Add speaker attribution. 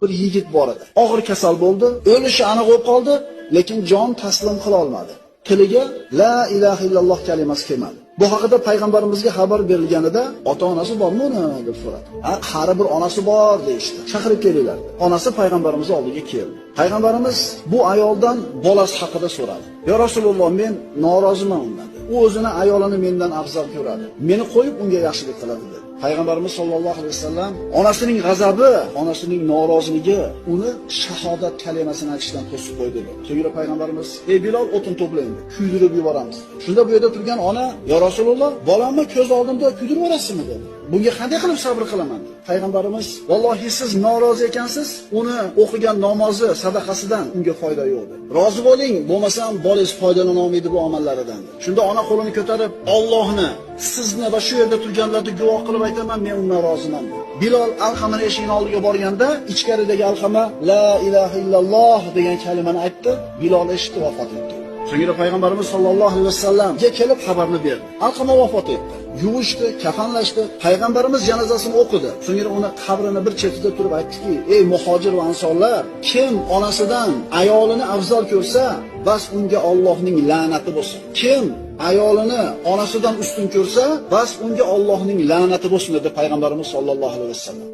Speaker 1: Bir yigit bor edi. Og'ir kasal bo'ldi, o'lishi aniq bo'lib qoldi, lekin jon taslim qila olmadi. Tiliga la ilaha illalloh kalimasi kelmadi. Bu haqida payg'ambarimizga xabar berilganida ota-onasi bormi uni deb so'radi. Ha, qari bir onasi bor deyishdi. Chaqirib kelinglar. Onasi payg'ambarimiz oldiga keldi. Payg'ambarimiz bu ayoldan bolasi haqida so'radi. "Ya Rasululloh, men noroziman undan." U o'zini ayolini mendan afzal ko'radi. Meni qo'yib unga yaxshilik qiladi dedi. Payg'ambarimiz sollallohu alayhi vasallam onasining g'azabi, onasining noroziligi uni shahodat kalimasini aytishdan to'sib qo'ydi dedi. So'ngra payg'ambarimiz: "Ey Bilol, o'tin to'plang, kuydirib yuboramiz." Shunda bu yerda turgan ona: "Ya Rasululloh, bolamni ko'z oldimda kuydirib yuborasizmi?" dedi. Bunga qanday qilib sabr qilaman? Dedi. Payg'ambarimiz: "Vallohi siz norozi ekansiz, uni o'qigan namozi, sadaqasidan unga foyda yo'q" dedi. Rozi bo'ling, bo'lmasam bolangiz foydalana olmaydi bu amallaridan. Shunda ona qo'lini ko'tarib, Allohni, sizni va shu yerda turganlarni guvoh qilib aytaman, men undan roziman dedi. Bilol Alqamani eshigining oldiga borganda, ichkaridagi Alqama la ilaha illalloh degan kalimani aytdi. Bilol eshitdi, vafot etdi. So'ngra payg'ambarimiz sollallohu alayhi vasallamga kelib xabarni berdi. Alqama vafot etdi. Yuvishdi, kafanlashdi. Payg'ambarimiz janozasini o'qidi. So'ngra uni qabrini bir chetida turib aytdiki: "Ey muhojir va ansorlar, kim onasidan ayolini afzal ko'rsa, bas unga Allohning la'nati bo'lsin. Kim ayolini onasidan ustun ko'rsa, bas unga Allohning la'nati bo'lsin" dedi payg'ambarimiz sollallohu alayhi vasallam.